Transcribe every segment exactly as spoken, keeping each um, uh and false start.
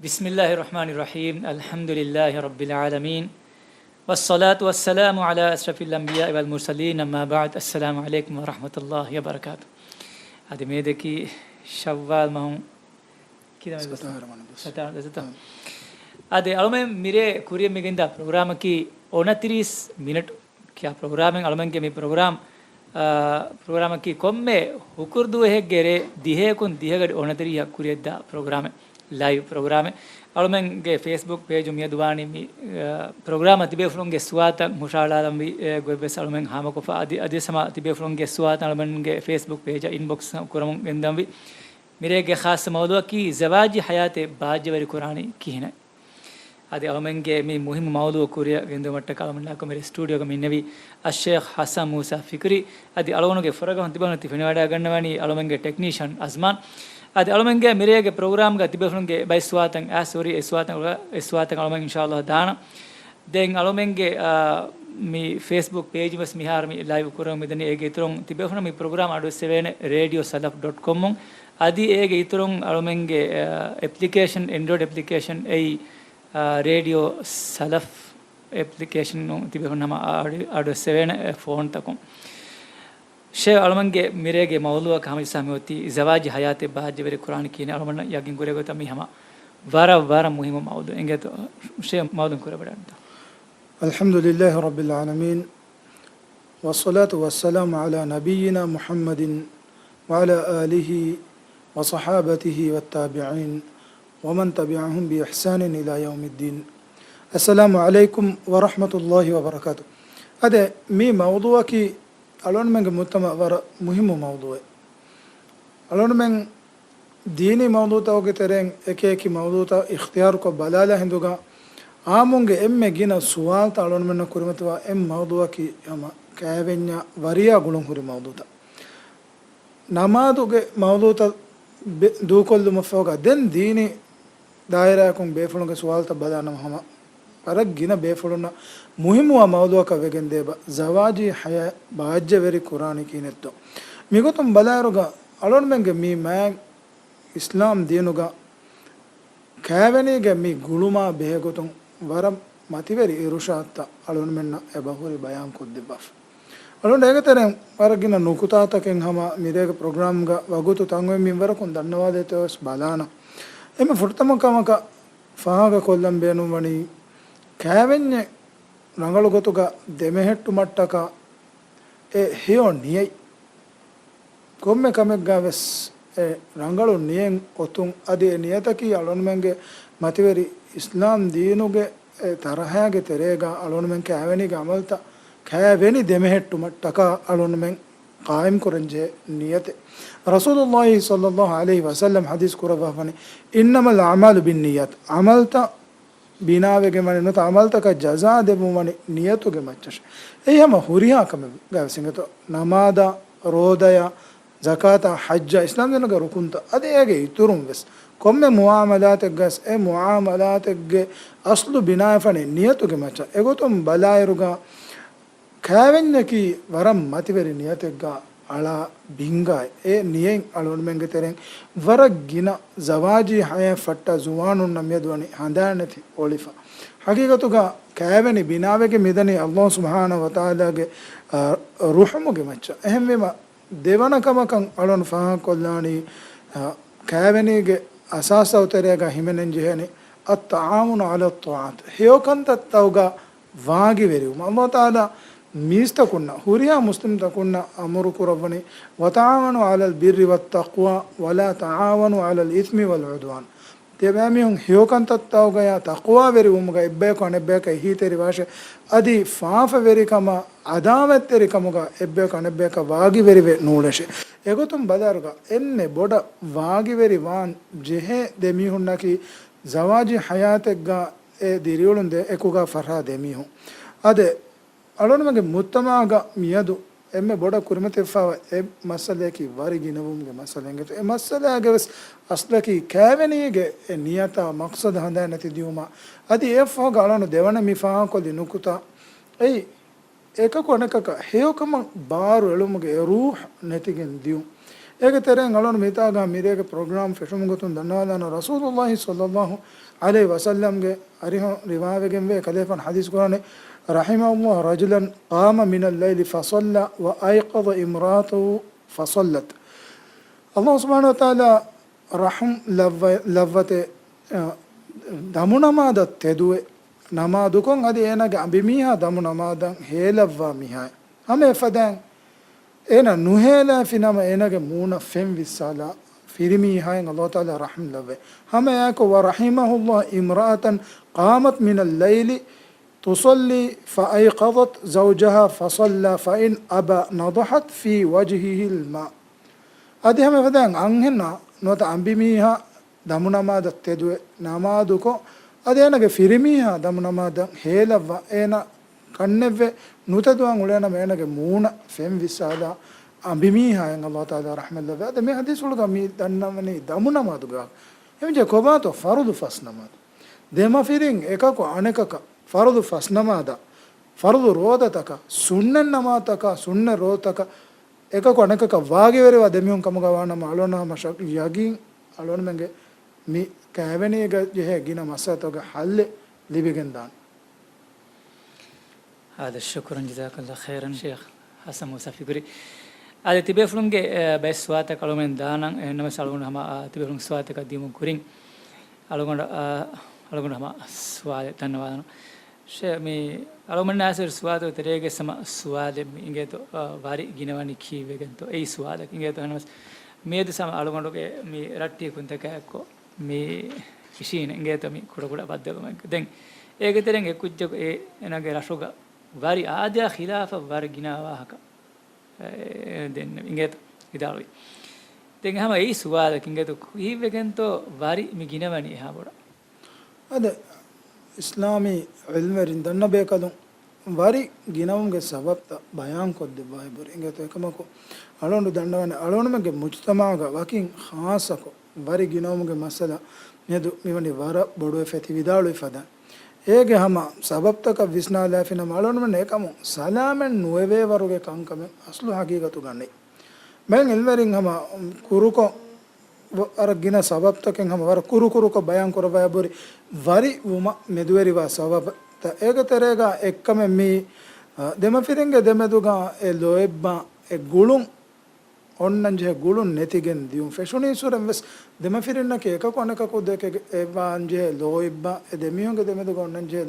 بسم الله الرحمن الرحيم. الحمد لله رب العالمين. والصلاة والسلام على أشرف الأنبياء والمرسلين. أما بعد. السلام عليكم ورحمة الله وبركاته. އަދި މިއަދަކީ ޝައްވާލް މަހު ކިދަމެ ސަތާރަ ވަނަ ދުވަސް. ސަތާރަ ދުވަސްތޯ؟ އާ. އަދި އަޅުމެން މިރޭ ކުރިޔަށް މިގެންދާ ޕްރޮގްރާމަކީ އޮނަތިރީސް މިނެޓް ކިޔާ ޕްރޮގްރާމެއް. އަޅުމެންގެ މި ޕްރޮގްރާމް، އާ، ޕްރޮގްރާމަކީ ކޮންމެ ހުކުރު ދުވަހެއްގެ ރޭ ދިހައަކުން ދިހަގަޑި އޮނަތިރީހަށް ކުރިޔަށްދާ ޕްރޮގްރާމެއް، ލައިވް ޕްރޮގްރާމެއް. އަޅުމެންގެ ފޭސްބުކް ޕޭޖު މިއަދު ވާނީ މި، އާ، ޕްރޮގްރާމަށް ތިބޭފުޅުންގެ ސުވާލުތައް ހުށަހަޅާލަންވީ، އެ، ގޮތްވެސް އަޅުމެން ހާމަކޮށްފަ. އަދި، އަދިވެސް ހަމަ ތިބޭފުޅުންގެ ސުވާލުތައް އަޅުމެންގެ ފޭސްބުކް ޕޭޖަށް އިންބޮކްސް ކުރަމުން ގެންދަންވީ. މިރޭގެ ޚާއްޞަ މައުޟޫޢަކީ ޒަވާޖީ ޙަޔާތެއް ބާއްޖަވެރި ކުރާނީ ކިހިނެއް؟ އަދި އަޅުމެންގެ މި މުހިއްމު މައުޟޫޢަށް ކުރިއަށް ގެންދިއުމަށްޓަކާ އަޅުމެންނާކު މިރޭ ސްޓޫޑިއޯގަ މި އިންނެވީ އައްޝޭޚް ޙަސަން މޫސާ ފިކްރީ. އަދި އަޅުގަނޑުގެ ފުރަގަހުން ތިބޭފުޅުން ފެނިވަޑައިގަންނަވަނީ އަޅުމެންގެ ޓެކްނީޝަން އަޒްމާން. އަދި އަޅުމެންގެ މިރޭގެ ޕްރޮގްރާމްގަ ތިބޭފުޅުންގެ ބައެއް ސުވާލުތައް އައިސް ހުރި އެ ސުވާލުތައް، އެ ސުވާލުތައް އަޅުމެން އިންޝާﷲ ދާނަން. ދެން އަޅުމެންގެ، އާ، މި ފޭސްބުކް ޕޭޖު ވެސް މިހާރު މި ލައިވް ކުރަމުން މިދަނީ. އޭގެ އިތުރުން ތިބޭފުޅުން މި ޕްރޮގްރާމް އަޑު އެއްސެވޭނެ ރޭޑިއޯ ސަލަފް ޑޮޓް ކޮމުން. އަދި އޭގެ އިތުރުން އަޅުމެންގެ، އާ، އެޕްލިކޭޝަން، އެންޑްރޮއިޑް އެޕްލިކޭޝަން އެއީ، އާ، ރޭޑިއޯ ސަލަފް އެޕްލިކޭޝަނުން ތިބޭފުޅުން ހަމަ އަޑު، އަޑު އެއްސެވޭނެ ފޯންތަކުން. ޝޭޚް، އަޅުމެންގެ މިރޭގެ މައުޟޫޢަކަށް ހަމަޖައްސާ މިއޮތީ ޒަވާޖީ ޙަޔާތެއް ބާއްޖަވެރި ކުރާނީ ކިހިނެއް؟ އަޅުމެންނަށް ޔަގީން ކުރޭ ގޮތަށް މީ ހަމަ ވަރަށް، ވަރަށް މުހިއްމު މައުޟޫޢެއް. އިނގޭތޯ ޝޭޚް، މައުޟޫޢު ކުރިއަށް ވަޑައިގަންނަވާ. الحمد لله رب العالمين، والصلاة والسلام على نبينا محمد وعلى آله وصحابته والتابعين ومن تبعهم بإحسان إلى يوم الدين. السلام عليكم ورحمة الله وبركاته. އަދި މި މައުޟޫޢަކީ އަޅުގަނޑުމެންގެ މުޖްތަމަޢަށް ވަރަށް މުހިއްމު މައުޟޫޢެއް. އަޅުގަނޑުމެން ދީނީ މައުޟޫޢުތަކުގެ ތެރެއިން އެކި އެކި މައުޟޫޢުތައް އިޚްތިޔާރުކޮށް ބަލާލާ ހިނދުގަ، އާއްމުންގެ އެންމެ ގިނަ ސުވާލުތައް އަޅުގަނޑުމެންނަށް ކުރިމަތިވާ އެއް މައުޟޫޢަކީ ހަމަ ކައިވެންޏާ ވަރިޔާ ގުޅުން ހުރި މައުޟޫޢުތައް. ނަމާދުގެ މައުޟޫޢުތައް ބެ-، ދޫކޮށްލުމަށްފަހުގަ ދެން ދީނީ ދާއިރާއަކުން ބޭފުޅުންގެ ސުވާލުތައް ބަލާނަމަ ހަމަ ވަރަށް ގިނަ ބޭފުޅުންނަށް މުހިއްމުވާ މައުޟޫޢަކަށް ވެގެންދޭބަ، ޒަވާޖީ ޙަޔާތް ބާއްޖަވެރި ކުރާނީ ކިހިނެއްތޯ؟ މިގޮތުން ބަލާއިރުގަ އަޅުގަނޑުމެންގެ މި މާތް އިސްލާމް ދީނުގަ ކައިވެނީގެ މި ގުޅުމާ ބެހޭގޮތުން ވަރަށް މަތިވެރި އިރުޝާދުތައް އަޅުގަނޑުމެންނަށް އެބަހުރި ބަޔާން ކޮށްދެއްވާފަ. އަޅުގަނޑު އޭގެ ތެރެއިން ވަރަށް ގިނަ ނުކުތާތަކެއް ހަމަ މިރޭގެ ޕްރޮގްރާމްގަ ވަގުތު ތަން އޮތް މިންވަރަކުން ދަންނަވާދޭތޯ ވެސް ބަލާނަން. އެންމެ ފުރަތަމަ ކަމަކަށް ފާހަގަކޮށްލަން ބޭނުންވަނީ، ކައިވެންޏެއް ރަނގަޅު ގޮތުގަ ދެމެހެއްޓުމަށްޓަކާ އެ ހެޔޮ ނިޔަތް. ކޮންމެ ކަމެއްގަ ވެސް އެ ރަނގަޅު ނިޔަތް އޮތުން، އަދި އެ ނިޔަތަކީ އަޅުގަނޑުމެންގެ މަތިވެރި އިސްލާމް ދީނުގެ އެ ތަރަހައިގެ ތެރޭގަ އަޅުގަނޑުމެން ކައިވެނީގެ އަމަލުތައް ކައިވެނި ދެމެހެއްޓުމަށްޓަކާ އަޅުގަނޑުމެން ޤާއިމްކުރަންޖެހޭ ނިޔަތެއް. ރަސޫލުﷲ ޞައްލަﷲ ޢަލައިހި ވަސައްލަމް ޙަދީޘް ކުރައްވާފަނީ، إنما الأعمال بالنيات، ޢަމަލުތައް ބިނާވެގެން ވަނީ ނުވަތަ ޢަމަލުތަކަށް ޖަޒާ ދެއްވުން ވަނީ ނިޔަތުގެ މައްޗަށް. އެއީ ހަމަ ހުރިހާ ކަމެއްގަ ވެސް އިނގޭތޯ، ނަމާދާ، ރޯދަޔާ، ޒަކާތާ، ޙައްޖާ، އިސްލާމް ދީނުގެ ރުކުންތައް އަދި އޭގެ އިތުރުން ވެސް ކޮންމެ މުޢާމަލާތެއްގަ ވެސް އެ މުޢާމަލާތެއްގެ އަސްލު ބިނާވެފަނީ ނިޔަތުގެ މައްޗަށް. އެގޮތުން ބަލާއިރުގަ، ކައިވެންޏަކީ ވަރަށް މަތިވެރި ނިޔަތެއްގަ އަޅާ ބިންގާ، އެ ނިޔަތް އަޅުގަނޑުމެންގެ ތެރެއިން ވަރަށް ގިނަ ޒަވާޖީ ޙަޔާތް ފައްޓާ ޒުވާނުންނަށް މިއަދު ވަނީ ހަނދާން ނެތި އޮޅިފަ. ޙަޤީޤަތުގަ ކައިވެނި ބިނާވެގެން މިދަނީ ﷲ ސުބްޙާނަހޫ ވަތަޢާލާގެ، އަ، ރުޙުމުގެ މައްޗަށް. އެހެންވީމަ، ދެވަނަ ކަމަކަށް އަޅުގަނޑު ފާހަގަކޮށްލާނީ، އަ، ކައިވެނީގެ އަސާސްތައް ތެރޭގަ ހިމެނެން ޖެހެނީ التعاون على الطاعات، ހެޔޮކަންތައްތައުގަ ވާގިވެރިވުމަށް. ﷲ ތަޢާލާ މީސްތަކުންނަށް، ހުރިހާ މުސްލިމްތަކުންނަށް އަމުރު ކުރައްވަނީ، وتعاونوا على البر والتقوى ولا تعاونوا على الإثم والعدوان. ތިޔަބައިމީހުން ހެޔޮކަންތައްތަކުގަޔާ ތަޤްވާވެރިވުމުގަ އެއްބަޔަކު އަނެއްބަޔަކަށް އެހީތެރިވާށޭ، އަދި ފާފަވެރިކަމާ ޢަދާވަތްތެރިކަމުގަ އެއްބަޔަކު އަނެއްބަޔަކަށް ވާގިވެރިވެ ނޫޅޭށޭ. އެގޮތުން ބަލާއިރުގަ އެންމެ ބޮޑަށް ވާގިވެރިވާން ޖެހޭ ދެމީހުންނަކީ ޒަވާޖީ ޙަޔާތެއްގަ އެ ދިރިއުޅުން ދެ އެކުގަ ފަށާ ދެމީހުން. އާދެ، އަޅުގަނޑުމެންގެ މުޖްތަމަޢުގަ މިއަދު އެންމެ ބޮޑަށް ކުރިމަތިވެފައިވާ އެއް މައްސަލަޔަކީ ވަރި ގިނަވުމުގެ މައްސަލަ އިނގޭތޯ. އެ މައްސަލައިގެ ވެސް އަސްލަކީ ކައިވެނީގެ އެ ނިޔަތާ މަޤްޞަދަށް ހަނދާން ނެތި ދިޔުމާ. އަދި އެއަށްފަހުގަ އަޅުގަނޑު ދެވަނަ މި ފާހަގަކޮށްލި ނުކުތާ އެއީ، އެކަކު އަނެކަކަށް ހެޔޮކަމަށް ބާރު އެޅުމުގެ އެ ރޫޙު ނެތިގެން ދިޔުން. އޭގެ ތެރެއިން އަޅުގަނޑު މިތާގަ މިރޭގެ ޕްރޮގްރާމް ފެށުމުގެ ގޮތުން ދަންނަވާލާނަން، ރަސޫލުﷲ ޞައްލަﷲ ޢަލައިހި ވަސައްލަމްގެ އަރިހުން ރިވާވެގެންވޭ، ކަލޭފާނު ޙަދީޘް ކުރާނެ، "رحم الله رجلا قام من الليل فصلى وأيقظ امرأته فصلت." ﷲ ސުބްޙާނަހޫ ވަތަޢާލާ ރަޙުމް ލައްވަ-، ލައްވަތޭ، އަ، ދަމުނަމާދަށް ތެދުވެ ނަމާދުކޮށް، އަދި އޭނާގެ އަނބިމީހާ ދަމުނަމާދަށް ހޭލައްވާ މީހާ. ހަމަ އެފަދައިން އޭނާ ނުހޭލާފި ނަމަ، އޭނާގެ މޫނަށް ފެން ވިއްސާލާ ފިރިމީހާއިން ﷲ ތަޢާލާ ރަޙްމް ލައްވޭ. ހަމަ އެއާއެކު، "ورحم الله امرأة قامت من الليل تصلي فأيقظت زوجها فصلى فإن أبى نضحت في وجهه الماء." އަދި ހަމަ އެފަދައިން އަންހެނާ ނުވަތަ އަނބިމީހާ ދަމުނަމާދަށް ތެދުވެ ނަމާދުކޮށް، އަދި އޭނާގެ ފިރިމީހާ ދަމުނަމާދަށް ހޭލައްވާ، އޭނާ ކަންނެއްވެ ނުތެދުވާން އުޅޭނަމަ، އޭނާގެ މޫނަށް ފެން ވިއްސާލާ އަނބިމީހާއިން ﷲ ތަޢާލާ ރަޙްމަތް ލައްވޭ. އަދި މި ޙަދީޘްފުޅުގަ މި ދަންނަވަނީ ދަމުނަމާދުގަ. އެހެންވެ ކޮބާތޯ ފަރުޟު ފަސް ނަމާދު؟ ދެމަފިރިން އެކަކު އަނެކަކަށް ފަރުޟު ފަސް ނަމާދަށް، ފަރުޟު ރޯދަތަކަށް، ސުންނަތް ނަމާދުތަކަށް، ސުންނަތް ރޯދަތަކަށް އެކަކު އަނެކަކަށް ވާގިވެރިވާ ދެމީހުން ކަމުގަ ވާނަމަ، އަޅުގަނޑަށް ހަމަ ޝައް-، ޔަގީން އަޅުގަނޑުމެންގެ މި ކައިވެނީގަ ޖެހޭ ގިނަ މައްސަލަތަކުގެ ޙައްލެއް ލިބިގެން ދާނެ. އާދެ، ޝުކުރަން، ޖަޒާކަﷲ ޚައިރަން ޝޭޚް ޙަސަން މޫސާ ފިކުރީ. އާދެ، ތިބޭފުޅުންގެ، އެ، ބައެއް ސުވާލުތައް އަޅުގަނޑުމެން ދާނަން، އެހެންނަމަވެސް އަޅުގަނޑު ހަމަ، އާ، ތިބޭފުޅުން ސުވާލުތަކަށް ދިޔުމުގެ ކުރިން އަޅުގަނޑު، އާ، އަޅުގަނޑު ހަމަ ސުވާލެއް ދަންނަވާލަން. ޝޭ، މި އަޅުގަނޑުމެންނާ އައިސް ސުވާލު ތެރޭގެ ހަމަ ސުވާލެއް މި އިނގޭތޯ، އާ، ވަރި ގިނަވަނީ ކީއްވެގެންތޯ؟ އެއީ ސުވާލެއް އިނގޭތޯ. އެހެންނަމަވެސް މިއަދު ހަމަ އަޅުގަނޑުގެ މި ރައްޓެހި ކުންތަކާއެއްކޮށް މި އިށީނެ އިނގޭތޯ މި ކުޑަކުޑަ ބައްދަލުވުމެއް. ދެން އޭގެ ތެރެއިން އެ ކުއްޖަކު އެ އޭނާގެ ރަށުގަ ވަރި އާދަޔާ ޚިލާފަށް ވަރަށް ގިނަ ވާހަކަ، އެ، ދެން އިނގޭތޯ ވިދާޅުވި. ދެން ހަމަ އެއީ ސުވާލަކީ އިނގޭތޯ ކީއްވެގެންތޯ ވަރި މި ގިނަވަނީ އެހާ ބޮޑަށް؟ އާދެ، އިސްލާމީ ޢިލްމުވެރިން ދަންނަ ބޭކަލުން ވަރި ގިނަވުމުގެ ސަބަބްތައް ބަޔާންކޮށްދެއްވާ އެބަހުރި. އިނގޭތޯ އެކަމަކު އަޅުގަނޑު ދަންނަވަނީ އަޅުގަނޑުމެންގެ މުޖްތަމަޢުގަ ވަކިން ޚާއްޞަކޮށް ވަރި ގިނަވުމުގެ މައްސަލަ މިއަދު މިވަނީ ވަރަށް ބޮޑުވެފަ ތި ވިދާޅުވި ފަދަ. އޭގެ ހަމަ ސަބަބްތަކަށް ވިސްނާލާފިނަމަ އަޅުގަނޑުމެން އެކަމު ސަލާމަތް ނުވެވޭ ވަރުގެ ކަންކަމެއް އަސްލު ޙަޤީޤަތުގަ ނެތް. ބައެއް ޢިލްމުވެރިން ހަމަ ކުރުކޮށް ވަ-، ވަރަށް ގިނަ ސަބަބްތަކެއް ހަމަ ވަރަށް ކުރު ކުރުކޮށް ބަޔާން ކުރައްވާ އެބަހުރި ވަރި ވުމަށް މެދުވެރިވާ ސަބަބްތައް. އޭގެ ތެރޭގަ އެއްކަމެއް މީ، އަ، ދެމަފިރިންގެ ދެމެދުގަ އެ ލޯތްބާ އެ ގުޅުން އޮންނަންޖެހޭ ގުޅުން ނެތިގެން ދިޔުން. ފެށުނީއްސުރެން ވެސް ދެމަފިރިންނަކީ އެކަކު އަނެކަކު ދެކެ އެބަ އަންޖެހޭ ލޯތްބާ، އެ ދެމީހުންގެ ދެމެދުގަ އޮންނަންޖެހޭ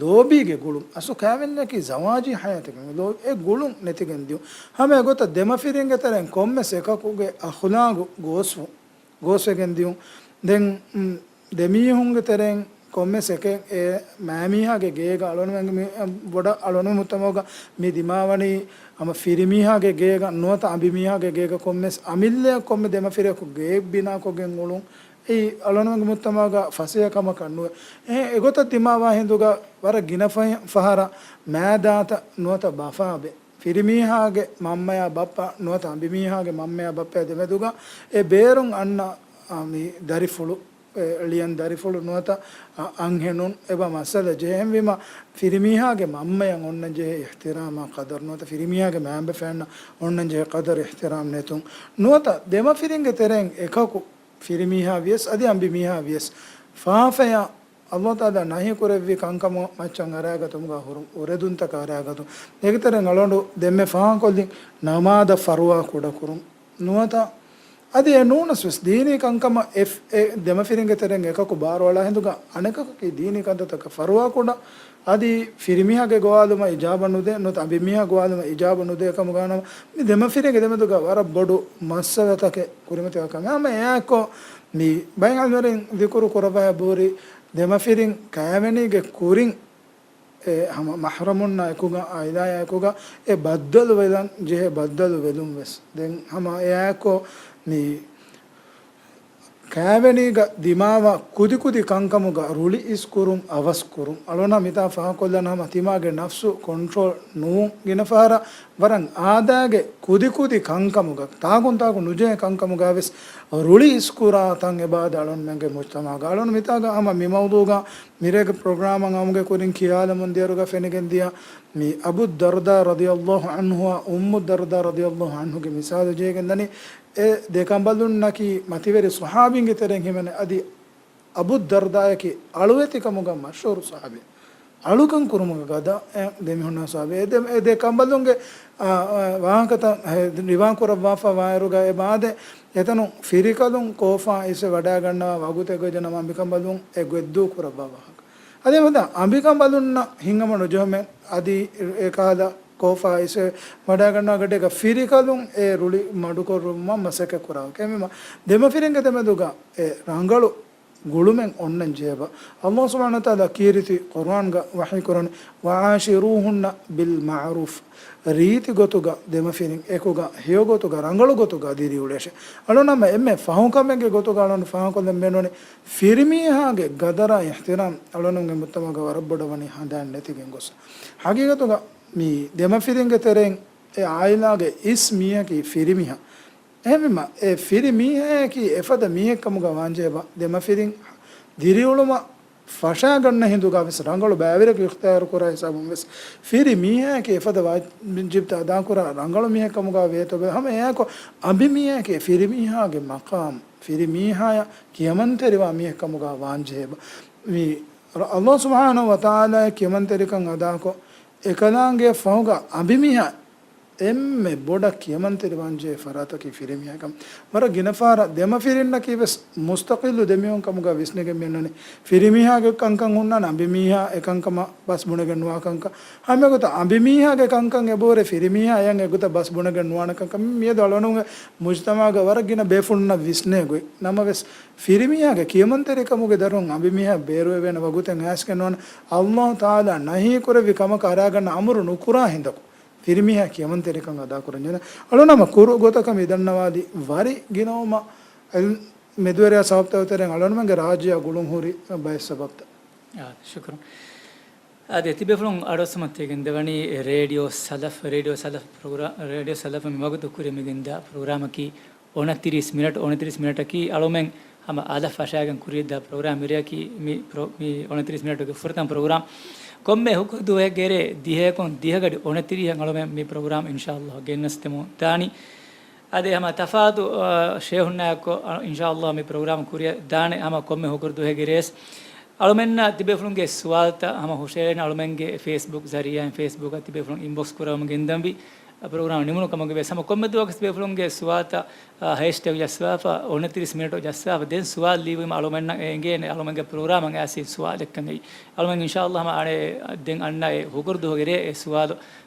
ލޯބީގެ ގުޅުން. އަސްލު ކައިވެންޏަކީ ޒަވާޖީ ޙަޔާތެއް. ލޯ-، އެ ގުޅުން ނެތިގެން ދިޔުން. ހަމަ އެގޮތަށް ދެމަފިރިންގެ ތެރެއިން ކޮންމެސް އެކަކުގެ އަޚުލާގު ގޯސްވުން، ގޯސްވެގެން ދިޔުން. ދެން، މް، ދެމީހުންގެ ތެރެއިން ކޮންމެސް އެކެއް އެ މައިމީހާގެ ގޭގަ އަޅުގަނޑުމެންގެ މި، އަ، ބޮޑަށް އަޅުގަނޑު މުޖްތަމަޢުގަ މި ދިމާވަނީ ހަމަ ފިރިމީހާގެ ގޭގަ ނުވަތަ އަނބިމީހާގެ ގޭގަ ކޮންމެސް އަމިއްލައަށް ކޮންމެ ދެމަފިރިއަކު ގެއެއް ބިނާކޮށްގެން އުޅުން. އެއީ އަޅުގަނޑުމެންގެ މުޖްތަމަޢުގަ ފަސޭހަ ކަމަކަށް ނުވޭ. އެ، އެގޮތަށް ދިމާވާ ހިނދުގަ ވަރަށް ގިނަ ފަ-، ފަހަރަށް މާދާތައް ނުވަތަ ބަފާބެ ފިރިމީހާގެ މަންމަޔާ ބައްޕަ ނުވަތަ އަނބިމީހާގެ މަންމަޔާ ބައްޕަޔާ ދެމެދުގަ އެ ބޭރުން އަންނަ، އާ، މި ދަރިފުޅު، އެ އެޅިޔަން ދަރިފުޅު ނުވަތަ، އަ، އަންހެނުން އެބަ މައްސަލަ ޖެހެންވީމަ، ފިރިމީހާގެ މަންމަޔަށް އޮންނަންޖެހޭ އިޙްތިރާމާ ޤަދަރު ނުވަތަ ފިރިމީހާގެ މައިންބަފައިންނަށް އޮންނަންޖެހޭ ޤަދަރު އިޙްތިރާމް ނެތުން ނުވަތަ ދެމަފިރިންގެ ތެރެއިން އެކަކު ފިރިމީހާ ވިޔަސް އަދި އަނބިމީހާ ވިޔަސް ފާފަޔަށް ﷲ ތަޢާލާ ނަހީ ކުރެއްވި ކަންކަމު މައްޗަށް އަރައިގަތުމުގަ ހުރުން އުރެދުންތަކަށް އަރައިގަތުން. އޭގެ ތެރެއިން އަޅުގަނޑު ދެންމެ ފާހަގަކޮށްލިން ނަމާދަށް ފަރުވާ ކުޑަކުރުން ނުވަތަ އަދި އެ ނޫނަސް ވެސް ދީނީ ކަންކަމަށް އެ، އެ ދެމަފިރިންގެ ތެރެއިން އެކަކު ބާރުއަޅާ ހިނދުގަ އަނެކަކަކީ ދީނީ ކަންތައްތަކަށް ފަރުވާ ކުޑަ އަދި ފިރިމީހާގެ ގޮވާލުމަށް އިޖާބަ ނުދޭ ނުވަތަ އަނބިމީހާ ގޮވާލުމަށް އިޖާބަ ނުދޭ ކަމުގަ ވަނަމަ މި ދެމަފިރިންގެ ދެމެދުގަ ވަރަށް ބޮޑު މައްސަލަތަކެއް ކުރިމަތިވާ ކަމެއް. ހަމަ އެއާއެއްކޮށް މި ބައެއް ޢިލްމުވެރިން ޛިކުރު ކުރައްވާ އެބަހުރި ދެމަފިރިން ކައިވެނީގެ ކުރިން އެ ހަމަ މަޙްރަމުންނާ އެކުގަ ޢާއިލާއާ އެކުގަ އެ ބައްދަލުވެލަން ޖެހޭ ބައްދަލުވެލުން ވެސް. ދެން ހަމަ އެއާއެކު މި ކައިވެނީގަ ދިމާވާ ކުދިކުދި ކަންކަމުގަ ރުޅި އިސްކުރުން އަވަސްކުރުން. އަޅުގަނޑަށް މިތާ ފާހަގަކޮށްލަން ހަމަ ތިމާގެ ނަފްސު ކޮންޓްރޯލް ނުވުން ގިނަ ފަހަރަށް ވަރަށް އާދައިގެ ކުދިކުދި ކަންކަމުގަ ތާކުން ތާކު ނުޖެހޭ ކަންކަމުގަ ވެސް ރުޅި އިސްކުރާ ތަން އެބައާދެ އަޅުގަނޑުމެންގެ މުޖްތަމަޢުގަ. އަޅުގަނޑު މިތާގަ ހަމަ މި މައުޟޫޢުގަ މިރޭގެ ޕްރޮގްރާމަށް އައުމުގެ ކުރިން ކިޔާލަމުން ދިޔައިރުގަ ފެނިގެން ދިޔަ މި އަބުއްދަރްދާ ރަޟިޔަﷲ ޢަންހުއާ އުއްމުއްދަރްދާ ރަޟިޔަﷲ ޢަންހުގެ މިސާލު ޖެހިގެން ދަނީ، އެ ދެ ކަނބަލުންނަކީ މަތިވެރި ޞަޙާބީންގެ ތެރެއިން ހިމެނޭ. އަދި އަބޫ ދަރްދާއަކީ އަޅުވެތިކަމުގަ މަޝްހޫރު ޞަޙާބީ. އަޅުކަން ކުރުމުގަ ގަދަ އެ ދެމިހުންނަ ޞަޙާބީ. އެ ދެ، އެ ދެ ކަނބަލުންގެ، އާ، އާ، ވާހަކަތައް ހެ، ރިވާކުރައްވާފަ ވާއިރުގަ އެ ބާދެ އެތަނުން ފިރިކަލުން ކޯފާ އިސްވެ ވަޑައިގަންނަވާ ވަގުތެއް ގޮތް ނަމަ އަނބިކަނބަލުން އެ ގޮތްދޫ ކުރައްވާ ވާހަކަ. އަދި އެމަދާ އަނބިކަނބަލުންނަށް ހިތްހަމަ ނުޖެހުމެއް އަދި އެކަހަލަ ކޯފާ އިސްވެ ވަޑައިގަންނަވާ ގަޑިއަކަށް ފިރިކަލުން އެ ރުޅި މަޑުކުރުމަށް މަސައްކަތް ކުރާ. ކެމިމަ ދެމަފިރިންގެ ދެމެދުގަ އެ ރަނގަޅު ގުޅުމެއް އޮންނަން ޖެހޭބަ. އަﷲ ސުބްޙާނަހޫ ވަތަޢާލާ ކީރިތި ޤުރުއާންގަ ވަޙީކުރަނީ، "وعاشروهن بالمعروف." ރީތި ގޮތުގަ ދެމަފިރިން އެކުގަ ހެޔޮގޮތުގަ ރަނގަޅު ގޮތުގަ ދިރިއުޅޭށޭ. އަޅުނަމަ އެންމެ ފަހުކަމެއްގެ ގޮތުގަ އަޅުން ފާހަގަކޮށްލަން ބޭނުނީ ފިރިމީހާގެ ގަދަރާ އިޙްތިރާމް އަޅުނުމްގެ މުޖްތަމަޢުގަ ވަރަށް ބޮޑަށް ވަނީ ހަނދާން ނެތިގެން ގޮސް. ހަގީގަތުގަ މި ދެމަފިރިންގެ ތެރެއިން އެ އާއިލާގެ އިސް މީހަކީ ފިރިމީހާ. އެހެންވީމަ، އެ ފިރި މީހާއަކީ އެފަދަ މީހެއް ކަމުގަ ވާންޖެހޭބަ، ދެމަފިރިން ދިރިއުޅުމަށް ފަށާގަންނަ ހިނދުގަ ވެސް ރަނގަޅު ބައިވެރިޔަކު އިޚްތިޔާރު ކުރާ ހިސާބުން ވެސް، ފިރި މީހާއަކީ އެފަދަ ވާޖިބްތައް އަދާކުރާ ރަނގަޅު މީހެއް ކަމުގަ ވޭތޯ ބެލުން، ހަމަ އެއާއެކު އަނބިމީހާއަކީ ފިރިމީހާގެ މަޤާމް، ފިރިމީހާޔަށް ކިޔަމަންތެރިވާ މީހެއް ކަމުގަ ވާންޖެހޭބަ. މި ރ-، އަﷲ ސުބްޙާނަހޫ ވަތަޢާލާ ކިޔަމަންތެރިކަން އަދާކޮށް، އެކަލާނގެ ފަހުގަ އަނބިމީހާ އެންމެ ބޮޑަށް ކިޔަމަންތެރިވާންޖެހޭ ފަރާތަކީ ފިރިމީހާ ކަމަށް. ވަރަށް ގިނަ ފަހަރަށް ދެމަފިރިންނަކީ ވެސް މުސްތަޤިއްލު ދެމީހުން ކަމުގަ ވިސްނިގެން މިއޮންނަނީ. ފިރިމީހާގެ ކަންކަން ހުންނާނެ އަނބިމީހާ އެކަންކަމަށް ބަސް ބުނެގެން ނުވާ ކަންކަން. ހަމަ އެގޮތަށް އަނބިމީހާގެ ކަންކަން އެބަހުރޭ ފިރިމީހާ އެޔަށް އެގޮތަށް ބަސް ބުނެގެން ނުވާނެ ކަންކަން. މިއަދު އަޅުގަނޑުމެންގެ މުޖްތަމަޢުގަ ވަރަށް ގިނަ ބޭފުޅުންނަށް ވިސްނޭ ގޮތް. ނަމަވެސް، ފިރިމީހާގެ ކިޔަމަންތެރިކަމުގެ ދަރުން އަނބިމީހާ ބޭރުވެވޭނެ ވަގުތެއް އައިސްގެން ނުވާނެ. އަﷲ ތަޢާލާ ނަހީކުރެއްވި ކަމަކަށް އަރާގަންނަ އަމުރު ނުކުރާ ހިނދަކު، ފިރިމީހާ ކިޔަމަންތެރިކަން އަދާކުރަންޖެހޭ. އަޅުނަމަ ކުރު ގޮތަކަށް މި ދަންނަވާލީ ވަރި ގިނަވުމަށް އެލް-، މެދުވެރިޔާ ސަބަބުތަކުގެ ތެރެއިން އަޅުނަމަގެ ރާއްޖެއާ ގުޅުން ހުރި ބައެއް ސަބަބުތައް. އާ، ޝުކުރުން. އާދެ، ތިބޭފުޅުން އަޑުއައްސަމުން ތި ގެންދަވަނީ ރޭޑިއޯ ސަލަފް، ރޭޑިއޯ ސަލަފް ޕްރޮގްރާ-، ރޭޑިއޯ ސަލަފް މި ވަގުތު ކުރި މި ގެންދާ ޕްރޮގްރާމަކީ އޮނަތިރީސް މިނެޓް، އޮނަތިރީސް މިނެޓަކީ އަޅުމެން ހަމަ އަލަށް ފަށާގެން ކުރިއަށްދާ ޕްރޮގްރާމް މިރެއަކީ މި ޕްރޮ-، މި އޮނަތިރީސް މިނެޓުގެ ފުރަތަމަ ޕްރޮގްރާމް. ކޮންމެ ހުކުރު ދުވަހެއްގެ ރޭ ދިހައަކުން ދިހަ ގަޑި އޮނަތިރީހަށް އަޅުމެން މި ޕްރޮގްރާމް އިންޝާﷲ ގެންނަސްދެމުން ދާނީ. އަދި ހަމަ ތަފާތު، އާ، ޝޭހުންނާއެކު، އާ، އިންޝާﷲ މި ޕްރޮގްރާމް ކުރިއަށް ދާނެ ހަމަ ކޮންމެ ހުކުރު ދުވަހެއްގެ ރޭސް. އަޅުމެންނަށް ތިބޭފުޅުންގެ ސުވާލުތައް ހަމަ ހުށައެޅޭނެ އަޅުމެންގެ ފޭސްބުކް ޒަރީއާއިން ފޭސްބުކަށް ތިބޭފުޅުން އިންބޮކްސް ކުރަމުން ގެންދަންވީ. ޕްރޮގްރާމް ނިމުނު ކަމުގެ ވެސް ހަމަ ކޮންމެ ދުވަހަކު ތިބޭފުޅުންގެ ސުވާލުތައް، އާ، ހޭޝްޓެގް ޖައްސާފަ، އޮނަތިރީސް މިނެޓު ޖައްސާފަ، ދެން ސުވާލު ލިޔުއްވީމަ އަޅުމެންނަށް އެނގޭނެ އަޅުމެންގެ ޕްރޮގްރާމަށް އައިސް ސުވާލެއްކަން އެއީ. އަޅުމެން އިންޝާﷲ ހަމަ އަނެއް ދެން އަންނަ އެ ހުކުރު ދުވަހުގެ ރޭ އެ ސުވާލު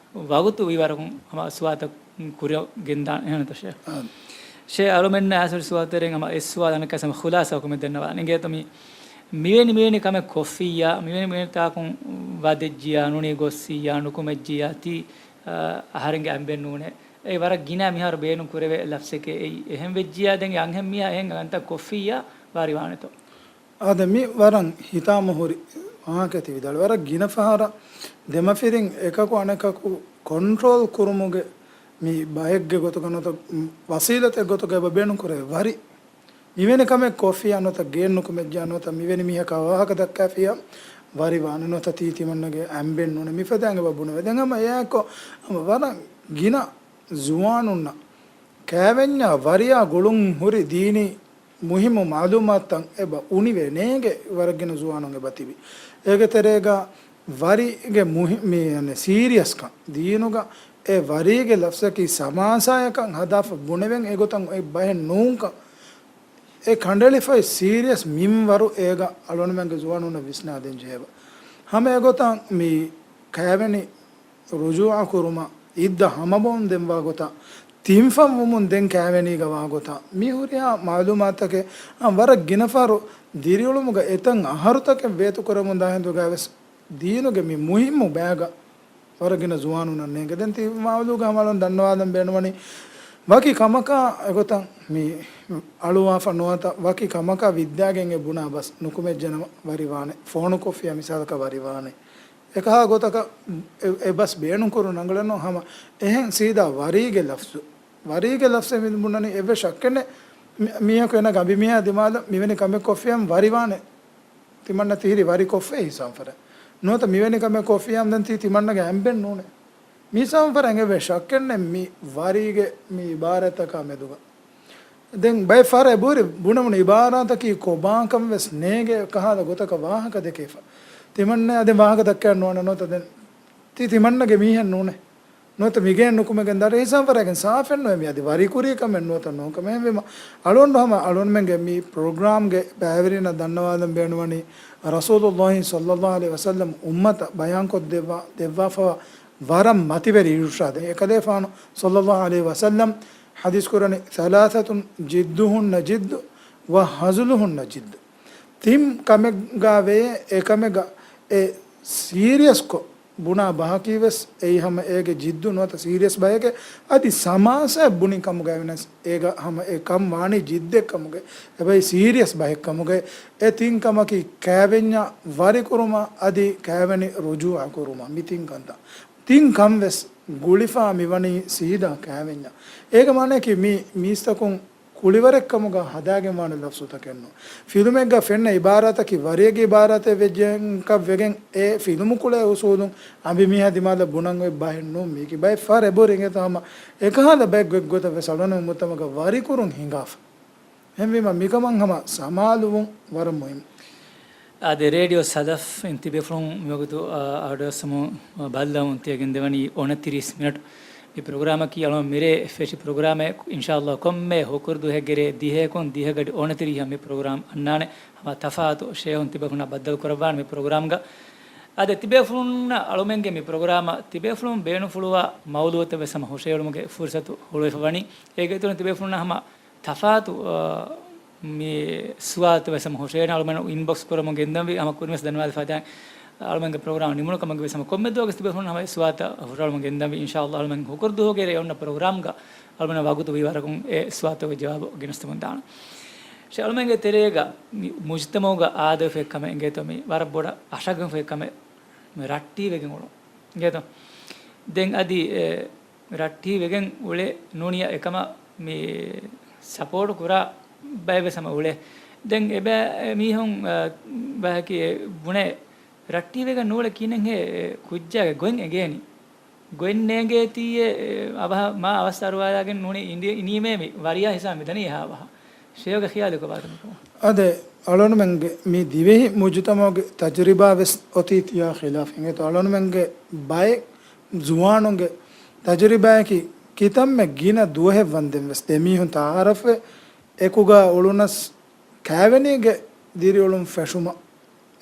ވަގުތު ވީ ވަރަކުން ހަމަ ސުވާލުތައް ކުރިއަށް ގެންދާނެ އެހެންތަ ޝޭ؟ އާ. ޝޭ އަޅުމެންނަށް އައިސް ހުރި ސުވާލުތެރެއިން ހަމަ އެއް ސުވާލު އަނެއްކާ ހަމަ ޚުލާސާކޮށް މި ދަންނަވާނެ. އިނގޭތޯ މި މިވެނި މިވެނި ކަމެއް ކޮށްފިއްޔާ، މިވެނި މިވެނި ތާކުން ވަދެއްޖިޔާ، ނޫނީ ގޮއްސިއްޔާ، ނުކުމެއްޖިޔާ، ތީ، އަ، އަހަރެންގެ އަނބެއް ނޫނޭ. އެ ވަރަށް ގިނަ މިހާރު ބޭނުން ކުރެވޭ ލަފްޒެކޭ އެއީ. އެހެން ވެއްޖިޔާ ދެން އަންހެން މީހާ އެހެން އަންތައް ކޮށްފިއްޔާ ވާރިވާނެތޯ؟ އާދެ، މި ވަރަށް ހިތާމަ ހުރި ވާހަކައެއް ތި ވިދާޅުވީ. ވަރަށް ގިނަ ފަހަރަށް ދެމަފިރިން އެކަކު އަނެކަކު ކޮންޓްރޯލް ކުރުމުގެ މި ބައެއްގެ ގޮތުގަ ނުވަތަ ވަސީލަތެއް ގޮތުގަ އެބަ ބޭނުން ކުރޭ ވަރި. މިވެނި ކަމެއް ކޮށްފިއްޔާ ނުވަތަ ގެއެއް ނުކުމެއްޖިޔާ ނުވަތަ މިވެނި މީހަކާ ވާހަކަ ދައްކާފިއްޔާ ވަރިވާނެ ނުވަތަ ތީ ތިމަންނަގެ އަނބެއް ނޫނޭ މިފަދައިން އެބަ ބުނެވޭ. ދެން ހަމަ އެއާއެކު ހަމަ ވަރަށް ގިނަ ޒުވާނުންނަށް ކައިވެންޏާ ވަރިއާ ގުޅުން ހުރި ދީނީ މުހިއްމު މައުލޫމާތުތައް އެބަ އުނިވޭ ނޭނގެ ވަރަށް ގިނަ ޒުވާނުން އެބަ ތިބި. އޭގެ ތެރޭގަ ވަރީގެ މުހި-، މި ސީރިއަސްކަން ދީނުގަ އެ ވަރީގެ ލަފްޒަކީ ސަމާސާޔަކަށް ހަދާފަ ބުނެވެން އެގޮތަށް އެއް ބަހެއް ނޫންކަން އެ ކަނޑައެޅިފައި ސީރިއަސް މިންވަރު އޭގަ އަޅުގަނޑުމެންގެ ޒުވާނުންނަށް ވިސްނާދޭން ޖެހޭބަ. ހަމަ އެގޮތަށް މި ކައިވެނި ރުޖޫޢަ ކުރުމަށް އިއްދަ ހަމަބޮން ދެންވާ ގޮތަށް، ތިން ފަން ވުމުން ދެން ކައިވެނީގަ ވާ ގޮތަށް، މި ހުރިހާ މައުލޫމާތަކެއް، އާ، ވަރަށް ގިނަ ފަހަރު ދިރިއުޅުމުގަ އެތައް އަހަރުތަކެއް ވޭތުކުރަމުން ދާ ހިނދުގައި ވެސް ދީނުގެ މި މުހިއްމު ބައިގަ ވަރަށް ގިނަ ޒުވާނުންނަށް ނޭނގެ. ދެން ތި މައުލޫގަ ހަމަ އަޅުން ދަންނަވާލަން ބޭނުންވަނީ ވަކި ކަމަކާ އެގޮތަށް މި އަޅުވާފަ ނުވަތަ ވަކި ކަމަކާ ވިއްދާގެން އެ ބުނާ ބަސް ނުކުމެއްޖެނަމަ ވަރިވާނެ. ފޯނުކޮށްފިޔާ މިސާލަކަށް ވަރިވާނެ. އެކަހާ ގޮތަކަށް އެ، އެ ބަސް ބޭނުންކުރުން ރަނގަޅެއް ނޫން. ހަމަ އެހެން ސީދާ ވަރީގެ ލަފްޒު. ވަރީގެ ލަފްޒެއް މި ބުނަނީ އެއްވެސް ޝައްކެއް ނެތް. މި-، މީހަކު އޭނާގެ އަނބިމީހާ ދިމާލަށް މިވެނި ކަމެއް ކޮށްފިޔަމް ވަރިވާނެ. ތިމަންނަ ތިހިރީ ވަރި ކޮށްފައި ހިސާބު ފަރެއް. ނުވަތަ މިވެނި ކަމެއް ކޮށްފިޔަމް ދެން ތީ ތިމަންނަގެ އަނބެއް ނޫނޭ. މި ހިސާބު ފަރެއް އެއްވެސް ޝައްކެއް ނެތް މި ވަރީގެ މި އިބާރާތްތަކާ މެދުގަ. ދެން ބައެއް ފަހަރަށް އެބަހުރި ބުނެވުނު އިބާރާތަކީ ކޮބާކަން ވެސް ނޭނގޭ ކަހަލަ ގޮތަކަށް ވާހަކަ ދެކޭފަ. ތިމަންނައަށް ދެން ވާހަކަ ދައްކައެއް ނުވާނެ ނުވަތަ ދެން ތި ތިމަންނަގެ މީހެއް ނޫނޭ. ނުވަތަ މިގެއިން ނުކުމެގެން ދާނެ ހިސާބު ފަރާގެން ސާފެއް ނުވޭ މި އަދި ވަރިކުރީ ކަމެއް ނުވަތަ ނޫން ކަމެއް. އެހެންވީމަ އަޅުގަނޑު ހަމަ އަޅުގަނޑުމެންގެ މި ޕްރޮގްރާމްގެ ބައިވެރިންނަށް ދަންނަވާލަން ބޭނުންވަނީ ރަސޫލުﷲ ޞައްލަﷲ ޢަލައިހި ވަސައްލަމް އުއްމަތަށް ބަޔާންކޮށްދެއްވާ، ދެއްވާފަވާ ވަރަށް މަތިވެރި އިރުޝާދެއް. އެކަލޭފާނު ޞައްލަﷲ ޢަލައިހި ވަސައްލަމް ޙަދީޘް ކުރަނީ، ثلاثة جدهن جد وهزلهن جد. ތިން ކަމެއްގާ ވެޔޭ، އެ ކަމެއްގަ އެ ސީރިއަސްކޮށް ބުނާ ބަހަކީ ވެސް އެއީ ހަމަ އޭގެ ޖިއްދު ނުވަތަ ސީރިއަސް ބަހެކޭ. އަދި ސަމާސާއެއް ބުނި ކަމުގައި ވެސް އޭގަ ހަމަ އެ ކަން ވާނީ ޖިއްދެއް ކަމުގައި. އެބައި ސީރިއަސް ބަހެއް ކަމުގައި. އެ ތިން ކަމަކީ ކައިވެންޏާ ވަރިކުރުމާ އަދި ކައިވެނި ރުޖޫޢަ ކުރުމާ. މި ތިން ކަންތައް. ތިން ކަން ވެސް ގުޅިފާ މިވަނީ ސީދާ ކައިވެންޏާ. އޭގެ މާނައަކީ މި މީސްތަކުން ކުޅިވަރެއްކަމުގަ ހަދާގެންވާނެ ލަފްޒުތަކެއްނޫން. ފިލުމެއްގަ ފެންނަ އިބާރާތަކީ ވަރިއެއްގެ އިބާރާތެއް ވެއްޖެއްކަށް ވެގެން އެ ފިލުމު ކުޅޭ އުސޫލުން އަނބިމީހާ ދިމާލަށް ބުނަން އޮތް ބަހެއް ނޫން. މީކީ ބައެއް ފަހަރަށް އެބަހުރި އިނގޭތޯ ހަމަ އެކަހަލަ ބައެއް ގޮތްގޮތަށް ވެސް އަޅުގަނޑު މުޖްތަމަޢުގަ ވަރިކުރުން ހިނގާފަ. އެހެންވީމަ މިކަމަށް ހަމަ ސަމާލުވުން ވަރަށް މުހިއްމު. އާދެ، ރޭޑިއޯ ސަލަފް އިން ތިބޭފުޅުން މިވަގުތު، އާ، އަޑުއައްސަމުން ބައްލަވަމުން ތިޔަ ގެންދެވަނީ އޮނަތިރީސް މިނެޓް. މި ޕްރޮގްރާމަކީ އަޅުގަނޑު މިރޭ ފެށި ޕްރޮގްރާމެއް. އިންޝާﷲ ކޮންމެ ހުކުރު ދުވަހެއްގެ ރޭ ދިހައަކުން ދިހަ ގަޑި އޮނަތިރީހަށް މި ޕްރޮގްރާމް އަންނާނެ. ހަމަ ތަފާތު ޝޭހުން ތިބޭފުޅުންނާ ބައްދަލު ކުރައްވާނެ މި ޕްރޮގްރާމްގަ. އާދެ، ތިބޭފުޅުންނަށް އަޅުމެންގެ މި ޕްރޮގްރާމަށް ތިބޭފުޅުން ބޭނުންފުޅުވާ މައުލޫއަތެއް ވެސް ހަމަ ހުށައެޅުމުގެ ފުރުސަތު ހުޅުވެފަ ވަނީ. އޭގެ އިތުރުން ތިބޭފުޅުންނަށް ހަމަ ތަފާތު، އާ، މި ސުވާލުތައް ވެސް ހަމަ ހުށައެޅޭ. އަޅުމެން އިންބޮކްސް ކުރަމުން ގެންދަންވީ. ހަމަ ކުރިން ވެސް ދަންނަވާލަފާ ދާން އަޅުމެންގެ ޕްރޮގްރާމް ނިމުނު ކަމުގެ ވެސް ހަމަ ކޮންމެ ދުވަހަކު ވެސް ތިބޭފުޅުން ހަމަ އެ ސުވާލުތައް ހުށައެޅުމުން ގެންދަންވީ. އިންޝާﷲ އަޅުމެން ހުކުރު ދުވަހުގެ ރޭ އޮންނަ ޕްރޮގްރާމްގަ އަޅުމެންނަށް ވަގުތު ވީ ވަރަކުން އެ ސުވާލުތަކުގެ ޖަވާބު ގެނެސްދެމުން ދާނަން. ޝޭ، އަޅުމެންގެ ތެރޭގަ މި މުޖްތަމަޢުގަ އާދަވެފައި ކަމެއް އެނގޭތޯ، މި ވަރަށް ބޮޑަށް އަށަގެންފައި ކަމެއް މި ރައްޓީވެގެން އުޅުން. އެނގޭތޯ؟ ދެން އަދި އެ ރައްޓީ ވެގެން އުޅެ ނޫނިޔާ އެކަމަށް މި ސަޕޯޓު ކުރާ ބައެއް ވެސް ހަމަ އުޅޭ. ދެން އެބަ-، އެ މީހުން، އަ، ބަޔަކީ އެ ބުނޭ ރައްޓީ ވެގެން ނޫޅެ ކިހިނެއްހޭ އެ ކުއްޖާގެ ގޮތް އެނގޭނީ. ގޮތް ނޭނގޭތީއޭ، އެ އަވަހަށް މާ އަވަސް އަރުވާލާގެން ނޫނީ އިނދި-، އިނީމޭ މި ވަރިޔާ ހިސާބަށް މިދަނީ އެހާ އަވަހަށް. ޝޭގެ ޚިޔާލެއް ކޮބާތަ މިކަމަށް؟ އާދެ، އަޅުގަނޑުމެންގެ މި ދިވެހި މުޖުތަމަޢުގެ ތަޖުރިބާ ވެސް އޮތީ ތިޔާ ޚިލާފު. އިނގޭތޯ އަޅުގަނޑުމެންގެ ބައެއް ޒުވާނުންގެ ތަޖުރިބާއަކީ ކިތަންމެ ގިނަ ދުވަހެއް ވަންދެން ވެސް ދެމީހުން ތަޢާރަފްވެ އެކުގަ އުޅުނަސް ކައިވެނީގެ ދިރިއުޅުން ފެށުމަށް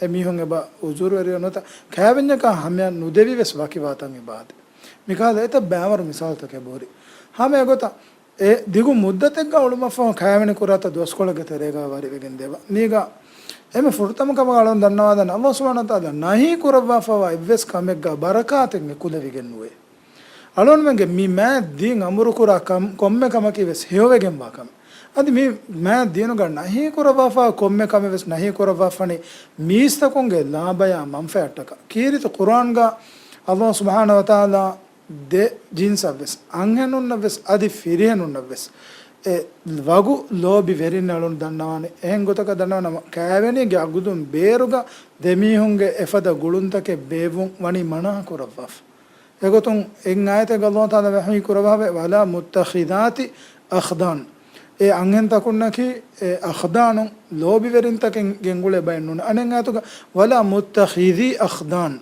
އެމީހުން އެބަ އުޒުރުވެރިވެ ނުވަތަ ކައިވެންޏަކާ ހަމަޔަށް ނުދެވި ވެސް ވަކިވާތަން އެބަ އާދެ. މިކަހަލަ އެތައް ބައިވަރު މިސާލުތަކެއް އެބަހުރި. ހަމަ އެގޮތަށް އެ ދިގު މުއްދަތެއްގަ އުޅުމަށްފަހު ކައިވެނި ކުރާތަ ދުވަސްކޮޅެއްގެ ތެރޭގަ ވަރިވެގެން ދެވަ. މީގަ އެންމެ ފުރަތަމަ ކަމަކަށް އަޅުން ދަންނަވާލަން، އަﷲ ސުބްޙާނަހޫ ވަތަޢާލާ ނަހީ ކުރައްވާފަވާ އެއްވެސް ކަމެއްގަ ބަރަކާތެއް އެކުލެވިގެން ނުވޭ. އަޅުންމެންގެ މި މާތް ދީން އަމުރުކުރާ ކަމް، ކޮންމެ ކަމަކީ ވެސް ހެޔޮވެގެންވާ ކަމެއް. އަދި މި މާތް ދީނުގަ ނަހީ ކުރައްވާފަ ކޮންމެ ކަމެއް ވެސް ނަހީ ކުރައްވާފަނީ މީސްތަކުންގެ ލާބަޔާ މަންފާއަށްޓަކާ. ކީރިތި ޤުރުއާންގަ އަﷲ ސުބްޙާނަހޫ ވަތަޢާލާ ދެ ޖިންސަށްވެސް، އަންހެނުންނަށްވެސް އަދި ފިރިހެނުންނަށްވެސް އެ ވަގު ލޯބިވެރިން އަޅުން ދަންނަވާނެ. އެހެން ގޮތަކަށް ދަންނަވާނަމަ، ކައިވެނީގެ އަގުދުން ބޭރުގަ ދެމީހުންގެ އެފަދަ ގުޅުންތަކެއް ބޭއްވުން ވަނީ މަނާ ކުރައްވާފަ. އެގޮތުން އެއް އާޔަތެއްގަ އަﷲ ތަޢާލާ ވަޙީ ކުރައްވާފަ، "ولا متخذات أخدان." އެ އަންހެންތަކުންނަކީ އެ އަޚްދާނު ލޯބިވެރިންތަކެއް ގެންގުޅޭ ބައެއް ނޫން. އަނެއް އާޔަތުގަ، "ولا متخذي أخدان."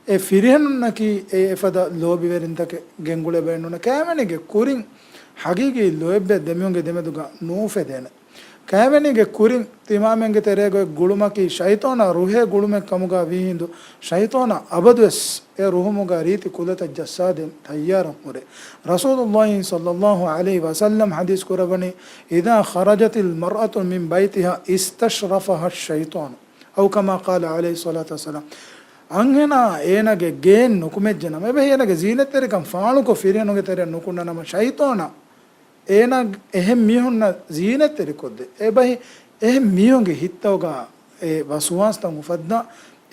އެ ފިރިހެނުންނަކީ އެ އެފަދަ ލޯބިވެރިންތަކެއް ގެންގުޅޭ ބައެއް ނޫން. ކައިވެނީގެ ކުރިން ހަގީގީ ލޯތްބެއް ދެމީހުންގެ ދެމެދުގަ ނުއުފެދޭނެ. ކައިވެނީގެ ކުރިން ތިމާމެންގެ ތެރޭގަ ގުޅުމަކީ ޝައިޠާނާ ރުހޭ ގުޅުމެއް ކަމުގަ ވީހިނދު، ޝައިޠާނާ އަބަދުވެސް އެ ރުހުމުގަ ރީތި ކުލަތައް ޖައްސާދޭން ތައްޔާރަށް ހުރޭ. ރަސޫލުﷲ ޞައްލަﷲ ޢަލައިހި ވަސައްލަމް ޙަދީޘް ކުރައްވަނީ، "إذا خرجت المرأة من بيتها استشرفها الشيطان." أو كما قال عليه الصلاة والسلام. އަންހެނާ އޭނާގެ ގެއިން ނުކުމެއްޖެ ނަމަ، އެބަހީ އޭނާގެ ޒީނަތްތެރިކަން ފާޅުކޮށް ފިރިހެނުންގެ ތެރެއަށް ނުކުންނަ ނަމަ، ޝައިޠާނާ އޭނާ އެހެން މީހުންނަށް ޒީނަތްތެރިކޮށްދޭ. އެބަހީ އެހެން މީހުންގެ ހިތްތަކުގަ އެ ވަސްވާސްތައް އުފައްދާ،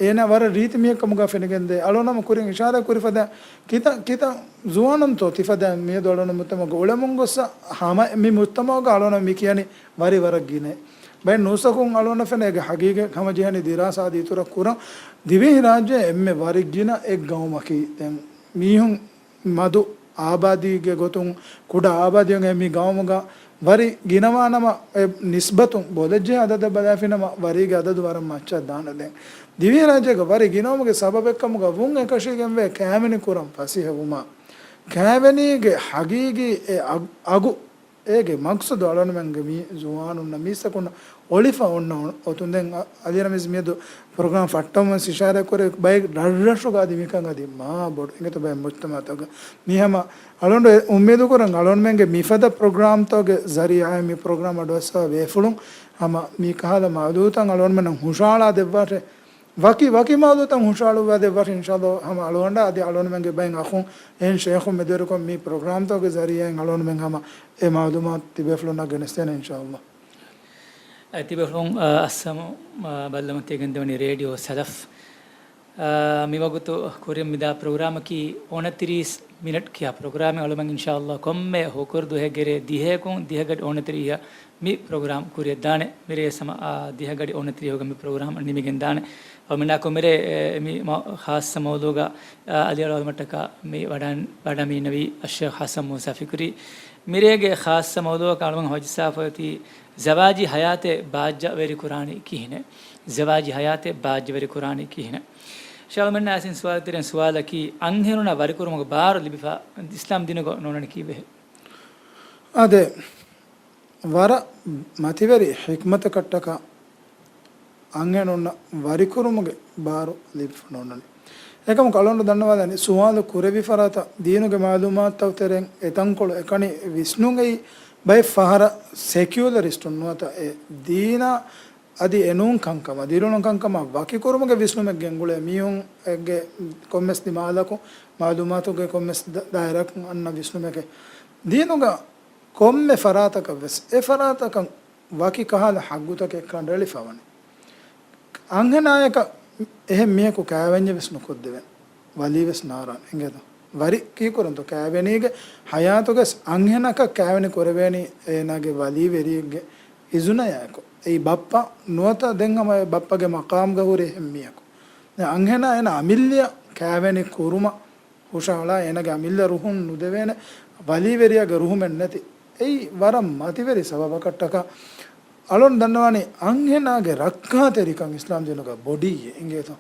އޭނާ ވަރަށް ރީތި މީހެއް ކަމުގަ ފެނިގެންދޭ. އަޅުނަމަ ކުރިން އިޝާރާތް ކުރި ފަދަ ކިތަ-، ކިތައް ޒުވާނުންތޯ ތިފަދަ މިއަދު އަޅުނަ މުޖްތަމަޢުގަ އުޅެމުން ގޮއްސަ ހަމަ މި މުޖްތަމަޢުގަ އަޅުނަ މި ކިޔަނީ ވަރި ވަރަށް ގިނަ. ބައެއް ނޫސަކުން އަޅުނަ ފެނޭގެ ހަގީގަތް ހަމަޖެހެނީ ދިރާސާ އަދި އިތުރަށް ކުރަން. ދިވެހި ރާއްޖެ އެންމެ ވަރި ގިނަ އެއް ގައުމަކީ. ދެން މީހުން މަދު އާބާދީގެ ގޮތުން ކުޑަ އާބާދީއެއް މި ގައުމުގަ ވަރި ގިނަވާނަމަ، އެ ނިސްބަތުން ބޮލަށްޖެހޭ އަދަދަށް ބަލާފިނަމަ، ވަރީގެ އަދަދު ވަރަށް މައްޗަށް ދާނެ. ދެން ދިވެހިރާއްޖޭގަ ވަރި ގިނަވުމުގެ ސަބަބެއްކަމުގަ ވުން އެކަށީގެންވޭ ކައިވެނި ކުރަން ފަސޭހަވުމާ، ކައިވެނީގެ ހަގީގީ އެ އަގު، އަގު، އޭގެ މަގްސަދު އަޅުގަނޑުމެންގެ މި ޒުވާނުންނަށް މީސްތަކުންނަށް އޮޅިފަ އޮންނަ އޮތުން. ދެން އަ-، އަލީ ރަމީޒް މިއަދު ޕްރޮގްރާމް ފައްޓަވަމުން އިޝާރާތް ކުރޭ ބައެއް ރަށްރަށުގަ އަދި މިކަން އަދި މާ ބޮޑު އިނގޭތޯ ބައެއް މުޖްތަމަޢުތަކުގަ. މި ހަމަ އަޅުގަނޑު އެ އުއްމީދު ކުރަން އަޅުގަނޑުމެންގެ މިފަދަ ޕްރޮގްރާމްތަކުގެ ޒަރީޢާއިން މި ޕްރޮގްރާމް އަޑުއައްސަވާ ބޭފުޅުން ހަމަ މި ކަހަލަ މައުޟޫޢުތައް އަޅުގަނޑުމެންނަށް ހުށަހަޅާ ދެއްވާށޭ. ވަކި، ވަކި މައުޟޫޢުތައް ހުށަހަޅުއްވާ ދެއްވާށޭ އިންޝާﷲ. ހަމަ އަޅުގަނޑާ އަދި އަޅުގަނޑުމެންގެ ބައެއް އަޚުން އެހެން ޝޭޚުން މެދުވެރިކޮށް މި ޕްރޮގްރާމްތަކުގެ ޒަރީޢާއިން އަޅުގަނޑުމެން ހަމަ އެ މައުލޫމާތު ތިބޭފުޅުންނަށް ގެނެސްދޭނެ އިންޝާﷲ. އަދި ތިބޭފުޅުން، އަ، އައްސަމު، އަ، ބައްލަމަށް ތިޔަ ގެންދެވަނީ ރޭޑިއޯ ސަލަފް. އާ، މިވަގުތު ކުރިން މިދާ ޕްރޮގްރާމަކީ އުނަތިރީސް މިނެޓް ކިޔާ ޕްރޮގްރާމެއް. އަޅުމެން އިންޝާﷲ ކޮންމެ ހުކުރު ދުވަހެއްގެ ރޭ ދިހައަކުން ދިހަގަޑި އުނަތިރީހަށް މި ޕްރޮގްރާމް ކުރިއަށްދާނެ. މިރޭ ސަމަ، އާ، ދިހަގަޑި އުނަތިރީހުގަ މި ޕްރޮގްރާމް ނިމިގެންދާނެ. އަޅުމެންނާ ކޮށް މިރޭ، އެ، މި މަ-، ޚާއްޞަ މައުޟޫޢުގަ، އާ، އަލިއަޅު އަޅުމަށްޓަކާ މި ވަޑަން-، ވަޑަމިނަވީ އައްޝޭޚް ޙަސަން މޫސާ ފިކުރީ. މިރޭގެ ޚާއްޞަ މައުޟޫޢަކަށް އަޅުމެން ހޮވައްޖައްސާފައޮތީ ޒަވާޖީ ޙަޔާތެއް ބާއްޖަވެރިކުރާނީ ކިހިނެއް؟ ޒަވާޖީ ޙަޔާތެއް ބާއްޖަވެރިކުރާނީ ކިހިނެއް؟ ޝޭޚް އަޅުމެންނާ އައިސް ސުވާލު ތެރެއިން ސުވާލަކީ، އަންހެނުންނަށް ވަރިކުރުމުގެ ބާރު ލިބިފަ އިސްލާމް ދީނުގަ ނޯންނަނީ ކީއްވެހޭ؟ އާދެ، ވަރަށް މަތިވެރި ޙިކްމަތަކަށްޓަކާ އަންހެނުންނަށް ވަރިކުރުމުގެ ބާރު ލިބިފަ ނޯންނަނީ. އެކަމަކު އަޅުގަނޑު ދަންނަވާލަނީ، ސުވާލު ކުރެވި ފަރާތަށް ދީނުގެ މައުލޫމާތުތައް ތެރެއިން އެތަންކޮޅު އެކަނި ވިސްނުން އެއީ ބައެއް ފަހަރަށް ސެކިއުލަރިސްޓުން ނުވަތަ އެ ދީނާ އަދި އެނޫން ކަންކަމަށް، ދިރިއުޅުން ކަންކަމަށް ވަކިކުރުމުގެ ވިސްނުމެއް ގެންގުޅޭ މީހުންގެ ކޮންމެސް ދިމާލަކުން، މައުލޫމާތުގެ ކޮންމެސް ދަ-، ދާއިރާއަކުން އަންނަ ވިސްނުމެކޭ. ދީނުގަ ކޮންމެ ފަރާތަކަށް ވެސް އެ ފަރާތަކަށް ވަކި ކަހަލަ ޙައްޤުތަކެއް ކަނޑައެޅިފަވަނީ. އަންހެނާޔަކަށް އެހެން މީހަކު ކައިވެންޏެއް ވެސް ނުކޮށްދެވޭނެ. ވަލީ ވެސް ނާރާނެ. އިނގޭތޯ؟ ވަރި ކީކުރަންތޯ؟ ކައިވެނީގެ ޙަޔާތުގަސް އަންހެނަކަށް ކައިވެނި ކުރެވޭނީ އޭނާގެ ވަލީވެރިއެއްގެ އިޒުނަޔާއެކު. އެއީ ބައްޕަ ނުވަތަ ދެން ހަމަ އެ ބައްޕަގެ މަޤާމްގަ ހުރި އެހެން މީހަކު. ދެން އަންހެނާ އޭނާ އަމިއްލަޔަށް ކައިވެނި ކުރުމަށް ހުށަހަޅާ އޭނާގެ އަމިއްލަ ރުހުން ނުދެވޭނެ، ވަލީވެރިޔާގެ ރުހުމެއް ނެތި. އެއީ ވަރަށް މަތިވެރި ސަބަބަކަށްޓަކާ. އަޅުން ދަންނަވާނީ އަންހެނާގެ ރައްކާތެރިކަން އިސްލާމް ދީނުގަ ބޮޑީ އިނގޭތޯ.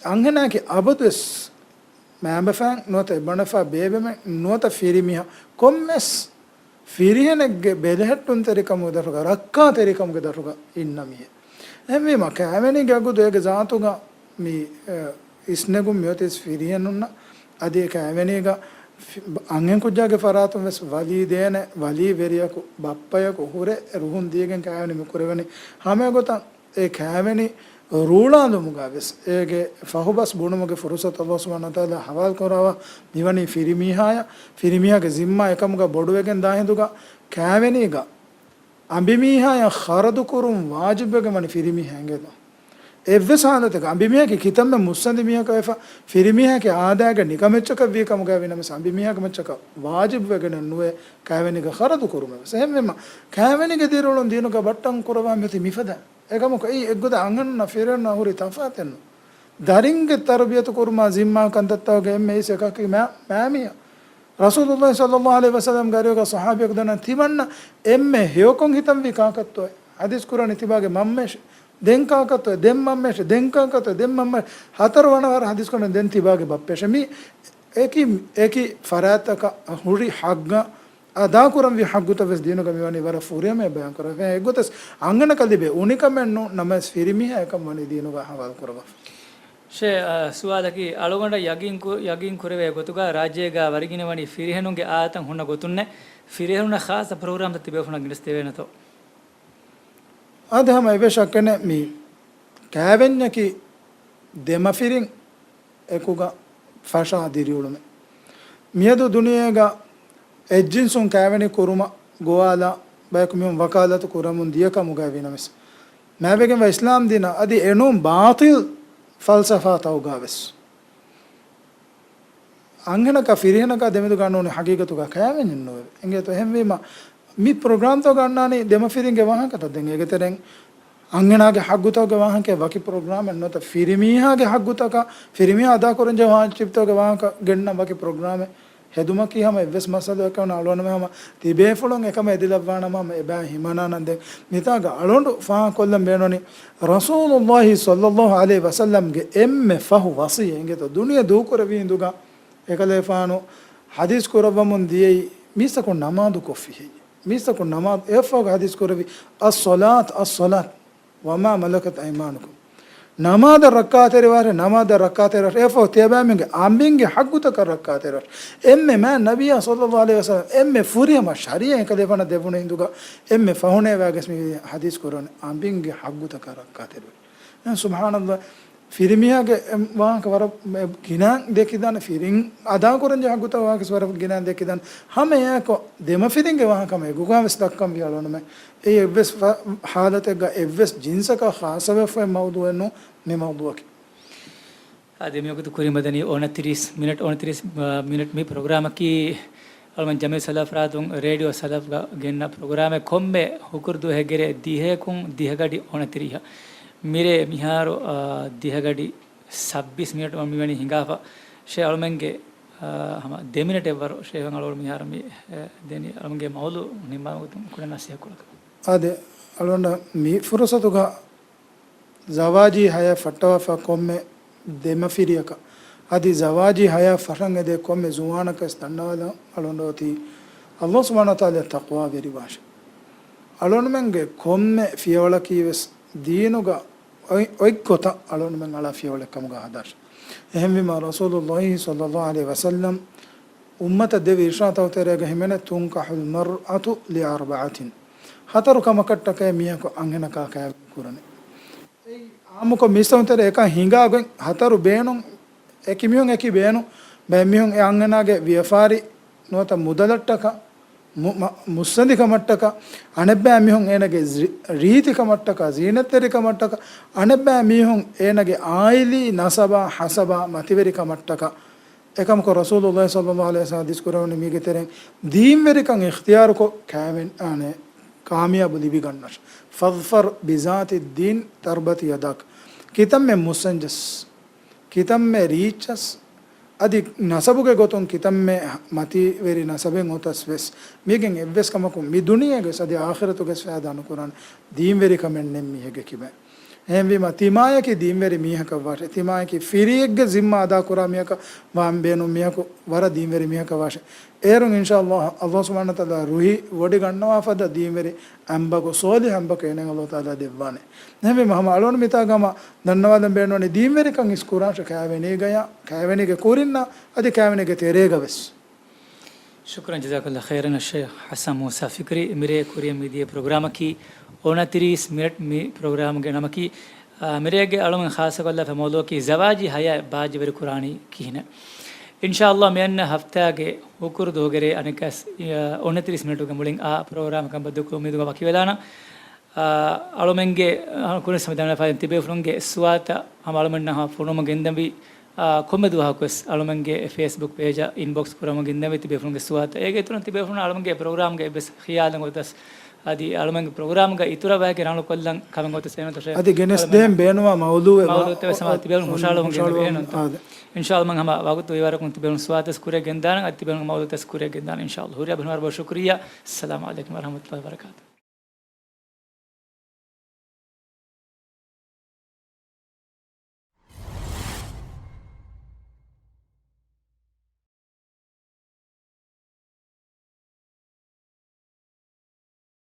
އަންހެނާއަކީ އަބަދުވެސް މައިންބަފައިން ނުވަތަ އެބަނޑަފާ ބޭބެމެން ނުވަތަ ފިރިމީހާ ކޮންމެސް ފިރިހެނެއްގެ ބެލެހެއްޓުންތެރިކަމުގެ ދަށުގަ، ރައްކާތެރިކަމުގެ ދަށުގަ އިންނަ މީހެއް. އެހެންވީމަ، ކައިވެނީގެ އަގުދު އޭގެ ޒާތުގަ މި، އެ، އިސްނެގުން މިއޮތީސް ފިރިހެނުންނަށް. އަދި އެ ކައިވެނީގަ ފި-، އަންހެންކުއްޖާގެ ފަރާތުން ވެސް ވަލީ ދޭނެ، ވަލީ ވެރިޔަކު، ބައްޕަޔަކު ހުރެ ރުހުން ދީގެން ކައިވެނި މި ކުރެވެނީ. ހަމައެގޮތަށް އެ ކައިވެނި ރޫޅާލުމުގަ ވެސް އޭގެ ފަހުބަސް ބުނުމުގެ ފުރުސަތު ﷲ ސުބްޙާނަހޫ ވަތަޢާލާ ޙަވާލު ކުރައްވާ. މިވަނީ ފިރިމީހާޔަށް، ފިރިމީހާގެ ޒިންމާ އެކަމުގަ ބޮޑުވެގެން ދާ ހިނދުގަ ކައިވެނީގަ އަނބިމީހާޔަށް ޚަރަދު ކުރުން ވާޖިބުވެގެން ވަނީ ފިރިމީހާ އިނގޭތޯ. އެއްވެސް ޙާލަތެއްގަ އަނބިމީހަކީ ކިތަންމެ މުއްސަނދި މީހަކަށް ވެފަ، ފިރިމީހަކީ އާދައިގެ ނިކަމެއްޗަކަށް ވީ ކަމުގައި ވީނަމަވެސް، އަނބިމީހާގެ މައްޗަކަށް ވާޖިބުވެގެނެއް ނުވޭ ކައިވެނީގަ ޚަރަދު ކުރުމެއް ވެސް. އެހެންވީމަ، ކައިވެނީގެ ދިރިއުޅުން ދީނުގަ ބައްޓަން ކުރައްވާ މިއޮތީ މިފަދަ. އެކަމަކު އެއީ އެއްގޮތަށް އަންހެނުންނާ ފިރިހެނުންނާ ހުރި ތަފާތެއް ނޫން. ދަރިންގެ ތަރުބިޔަތު ކުރުމާ ޒިންމާ ކަންތައްތަކުގެ އެންމެ އިސް އެކަކީ މާ-، މާމިޔާ. ރަސޫލުﷲ ޞައްލަﷲ ޢަލައިހި ވަސައްލަމްގެ އަރިހުގަ ޞަޙާބީއަކު ދަންނަ ތިމަންނަ އެންމެ ހެޔޮކޮށް ހިތަންވީ ކާކަށްތޯއޭ؟ ޙަދީޘް ކުރަނީ ތިބާގެ މަންމައޭށޭ. ދެން ކާކަށްތޯއޭ؟ ދެން މަންމައޭށޭ. ދެން ކާކަށްތޯއޭ؟ ދެން މަންމަ. ހަތަރު ވަނަ ވަރަށް ޙަދީޘް ކުރަނީ ދެން ތިބާގެ ބައްޕައޭށޭ. މި އެކި، އެކި ފަރާތަކަށް ހުރި ޙައްޤަށް އަދާކުރަންވީ ޙައްޤުތައް ވެސް ދީނުގަ މިވަނީ ވަރަށް ފުރިހަމައަށް ބަޔާންކުރެވޭ. އެއްގޮތަސް އަންހެނަކަށް ލިބޭ އުނިކަމެއް ނޫން ނަމަވެސް ފިރިމީހާ އެކަން ވަނީ ދީނުގަ ޙަވާލު ކުރައްވާފަ. ޝޭ، އަ، ސުވާލަކީ، އަޅުގަނޑަށް ޔަގީން ކު-، ޔަގީން ކުރެވޭ ގޮތުގަ ރާއްޖޭގަ ވަރިގިނަވަނީ ފިރިހެނުންގެ އާދަތައް ހުންނަ ގޮތުންނޭ. ފިރިހެނުންނަށް ޚާއްޞަ ޕްރޮގްރާމްތައް ތިބޭފުޅުންނަށް ގެނެސްދެވޭނެތޯ؟ އާދެ، ހަމަ އެއްވެސް ޝައްކެއް ނެތް، މި ކައިވެންޏަކީ ދެމަފިރިން އެކުގަ ފަށާ ދިރިއުޅުމެއް. މިއަދު ދުނިޔޭގަ އެއްޖިންސުން ކައިވެނި ކުރުމަށް ގޮވާލާ ބަޔަކު މިހުން ވަކާލަތު ކުރަމުން ދިޔަ ކަމުގައި ވީނަމަވެސް، މާބެގެންވާ އިސްލާމް ދީނަށް އަދި އެނޫން ބާޠިލް ފަލްސަފާތަކުގަ ވެސް އަންހެނަކާ ފިރިހެނަކާ ދެމެދުގަ ނޫނީ ޙަޤީޤަތުގަ ކައިވެންޏެއް ނުވެ. އިނގޭތޯ؟ އެހެންވީމަ، މި ޕްރޮގްރާމްތަކުގަ އަންނާނީ ދެމަފިރިންގެ ވާހަކަތައް. ދެން އޭގެ ތެރެއިން އަންހެނާގެ ޙައްޤުތަކުގެ ވާހަކައެއް ވަކި ޕްރޮގްރާމެއް ނުވަތަ ފިރިމީހާގެ ޙައްޤުތަކާ، ފިރިމީހާ އަދާކުރަންޖެހޭ ވާޖިބުތަކުގެ ވާހަކަ ގެންނަން ވަކި ޕްރޮގްރާމެއް. ހެދުމަކީ ހަމަ އެއްވެސް މައްސަލައެއް ނޫން. އަޅުގަނޑުމެން ހަމަ ތިބޭފުޅުން އެކަމަށް އެދިލައްވާނަމަ ހަމަ އެބައި ހިމަނާނަން. ދެން މިތާގަ އަޅުގަނޑު ފާހަގަކޮށްލަން ބޭނުނީ ރަސޫލުﷲ ޞައްލަﷲ ޢަލައިހި ވަސައްލަމްގެ އެންމެ ފަހު ވަޞިއްޔަތް އިނގޭތޯ، ދުނިޔެ ދޫކުރެއްވި ހިނދުގަ އެކަލޭފާނު ޙަދީޘް ކުރައްވަމުން ދިޔައީ މީސްތަކުން ނަމާދު ކޮށްފި ހެއްޔޭ؟ މީސްތަކުން ނަމާދު އެއަށްފަހު ޙަދީޘް ކުރެއްވި، "الصلاة، الصلاة، وما ملكت أيمانكم." ނަމާދަށް ރައްކާތެރިވާށޭ، ނަމާދަށް ރައްކާތެރިވާށޭ، އެއަށްފަހު ތިޔަބައިމީހުންގެ އަނބިންގެ ޙައްޤުތަކަށް ރައްކާތެރިވާށޭ. އެންމެ މާތް ނަބިއްޔާ ޞައްލަﷲ ޢަލައިހި ވަސައްލަމް އެންމެ ފުރިހަމަ ޝަރީޢަތް އެކަލޭފާނަށް ދެވުނު ހިނދުގަ އެންމެ ފަހުނޭ ވާގެސް މި ޙަދީޘް ކުރަން އަނބިންގެ ޙައްޤުތަކަށް ރައްކާތެރިވާށޭ. އެ ސުބްޙާނަﷲ. ފިރިމީހާގެ ވާހަކަ ވަރަށް ގިނަ ދެކިދާނެ، ފިރިން އަދާކުރަން ޖެހޭ ޙައްޤުތައް ވާހަކަ ވަރަށް ގިނަ ދެކިދާނެ. ހަމަ އެއާއެކު ދެމަފިރިންގެ ވާހަކަ ހަމަ އެގޮތަށް ވެސް ދައްކަންވީ އަޅުގަނޑުމެން. އެއީ އެއްވެސް ފަ-، ޙާލަތެއްގަ އެއްވެސް ޖިންސަކަށް ޚާއްޞަވެފައި މައުޟޫޢެއް ނޫން މި މައުޟޫޢަކީ. އާދެ، މިވަގުތު ކުރިމަދަނީ އޮނަތިރީސް މިނެޓް، އޮނަތިރީސް، އާ، މިނެޓް މި ޕްރޮގްރާމަކީ އަޅުގަނޑު ޖަމްޢިއްޔަތު ސަލަފް ރާދޫން ރޭޑިއޯ ސަލަފްގަ ގެންނަ ޕްރޮގްރާމެއް. ކޮންމެ ހުކުރު ދުވަހެއްގެ ދިހައަކުން ދިހަގަޑި އޮނަތިރީހަށް. މިރޭ މިހާރު، އާ، ދިހަގަޑި ސައްބީސް މިނެޓް މިވަނީ ހިނގާފަ. ޝޭޚް އަޅުމެންގެ، އާ، ހަމަ ދެ މިނެޓެއް ވަރު ޝޭޚް އަޅުގަނޑު މިހާރު މި، އެ، ދެނީ އަޅުމެންގެ މައުޟޫޢު ނިންމާލުމުގެ ކުޑަ ނަޞޭޙަތްކޮޅަކަށް. އާދެ، އަޅުގަނޑަށް މި ފުރުޞަތުގަ ޒަވާޖީ ޙަޔާތް ފައްޓަވާފަ ކޮންމެ ދެމަފިރިޔަކަށް، އަދި ޒަވާޖީ ޙަޔާތް ފަށަން އެދޭ ކޮންމެ ޒުވާނަކަށް ވެސް ދަންނަވާލަން އަޅުގަނޑު އޮތީ، ﷲ ސުބްޙާނަހޫ ވަތަޢާލާ ތަޤްވާވެރިވާށޭ. އަޅުގަނޑުމެންގެ ކޮންމެ ފިޔަވަޅަކީ ވެސް ދީނުގަ އޮތް، އޮތް ގޮތަށް އަޅުގަނޑުމެން އަޅާ ފިޔަވަޅެއް ކަމުގަ ހަދާށޭ. އެހެންވީމަ، ރަސޫލުﷲ ޞައްލަﷲ ޢަލައިހި ވަސައްލަމް އުއްމަތަށް ދެއްވި އިރުޝާދުތަކުގެ ތެރޭގަ ހިމެނޭ، "تنكح المرأة لأربعة." ހަތަރު ކަމަކަށްޓަކައި މީހަކު އަންހެނަކާ ކައިވެނި ކުރަނީ. އެއީ އާއްމުކޮށް މީސްތަކުގެ ތެރޭ އެކަން ހިނގާ ގޮތް ހަތަރު ބޭނުން، އެކި މީހުން އެކި ބޭނުން، ބައެއް މީހުން އެ އަންހެނާގެ ވިޔަފާރި ނުވަތަ މުދަލަށްޓަކާ، މު-، މަ-، މުއްސަނދިކަމަށްޓަކާ، އަނެއްބައި މީހުން އޭނަގެ ރި-، ރީތިކަމަށްޓަކާ، ޒީނަތްތެރިކަމަށްޓަކާ، އަނެއްބައި މީހުން އޭނަގެ އާއިލީ ނަސަބާ ހަސަބާ މަތިވެރިކަމަށްޓަކާ. އެކަމަކު ރަސޫލުﷲ ޞައްލަﷲ ޢަލައިހި ވަސައްލަމް ޙަދީޘް ކުރެވުނީ މީގެ ތެރެއިން ދީންވެރިކަން އިޚްތިޔާރުކޮށް ކައިވެން، އާނެ، ކާމިޔާބު ލިބިގަންނަށް. "فاظفر بذات الدين تربت يداك." ކިތަންމެ މުއްސަންޖަސް، ކިތަންމެ ރީއްޗަސް، އަދި ނަސަބުގެ ގޮތުން ކިތަންމެ މަތިވެރި ނަސަބެއް އޮތަސް ވެސް، މީގެން އެއްވެސް ކަމަކު މި ދުނިޔޭގެ އަދި އާޚިރަތުގެ ފައިދާ ނުކުރާނެ ދީންވެރިކަމެއް ނެތް މީހެއްގެ ކިބައިން. އެހެންވީމަ، ތިމާޔަކީ ދީންވެރި މީހަކަށް ވާށޭ. ތިމާޔަކީ ފިރިއެއްގެ ޒިންމާ އަދާކުރާ މީހަކަށް ވާން ބޭނުން މީހަކު ވަރަށް ދީންވެރި މީހަކަށް ވާށޭ. އޭރުން އިންޝާﷲ، ﷲ ސުބްޙާނަހޫ ވަތަޢާލާ ރުހި ވޮޑިގަންނަވާ ފަދަ ދީންވެރި އަނބަކު، ޞޯލިޙު އަނބަކު އޭނައަށް ﷲ ތަޢާލާ ދެއްވާނެ. އެހެންވީމަ، ހަމަ އަޅުގަނޑު މިތާގަ ހަމަ ދަންނަވާލަން ބޭނުންވަނީ ދީންވެރިކަން އިސްކުރާށޭ ކައިވެނީގަޔާ، ކައިވެނީގެ ކުރިންނާ، އަދި ކައިވެނީގެ ތެރޭގަ ވެސް. ޝުކުރަން ޖަޒާކަﷲ ޚައިރަން އައްޝައިޚް ޙަސަން މޫސާ ފިކްރީ. މިރޭ ކުރިއަށް މިދިޔަ ޕްރޮގްރާމަކީ އޮނަތިރީސް މިނެޓް. މި ޕްރޮގްރާމްގެ ނަމަކީ، އާ، މިރޭގެ އަޅުގަނޑު ޚާއްޞަކޮށްލާފަ މައުޟޫޢަކީ ޒަވާޖީ ޙަޔާތް ބާއްޖަވެރި ކުރާނީ ކިހިނެއް. އިންޝާﷲ މިއަންނަ ހަފްތާގެ ހުކުރު ދުވަހުގެ ރޭ އަނެއްކާސް، އާ، އޮނަތިރީސް މިނެޓުގެ މުޅިން އާ ޕްރޮގްރާމަކަށް ބައްދަލުކޮށް އުއްމީދުގަ ވަކިވެލާނަން. އާ، އަޅުމެންގެ، އާ، ކުރިން ސަމިދާނަ ފައިން ތިބޭފުޅުންގެ ސުވާލުތައް ހަމަ އަޅުމެންނަށް ފޮނުވަމުން ގެންދަންވީ، އާ، ކޮންމެ ދުވަހަކުވެސް އަޅުމެންގެ ފޭސްބުކް ޕޭޖަށް އިންބޮކްސް ކުރަމުން ގެންދަންވީ ތިބޭފުޅުންގެ ސުވާލުތައް. އޭގެ އިތުރުން ތިބޭފުޅުން އަޅުމެންގެ ޕްރޮގްރާމްގެ އެއްވެސް ޚިޔާލެއް އޮތަސް، އަދި އަޅުމެންގެ ޕްރޮގްރާމްގަ އިތުރަށް ވައިގެ ރަނގަޅުކޮށްލަން ކަމެއް އޮތަސް އޭނަތަށެ. އަދި ގެނެސް ދޭން ބޭނުވާ މައުޟޫޢެއް ވާ-، މައުޟޫޢުތައް ވެސް ހަމަ ތިބޭފުޅުން ހުށަހަޅަމުން ގެންދަންވީ އޭނަތަ. އާދެ. އިންޝާﷲ މަން ހަމަ ވަގުތު އެވަރަކުން ތިބޭފުޅުން ސުވާލުތައް ވެސް ކުރިއަށް ގެންދާނަން، އަދި ތިބޭފުޅުން މައުޟޫޢުތައް ވެސް ކުރިއަށް ގެންދާނަން އިންޝާﷲ. ހުރިހާ ބިން ވަރަށް ބޮޑަށް ޝުކުރިއްޔާ. އައްސަލާމު ޢަލައިކުމް ވަރަޙްމަތުﷲ ވަބަރަކާތުހު.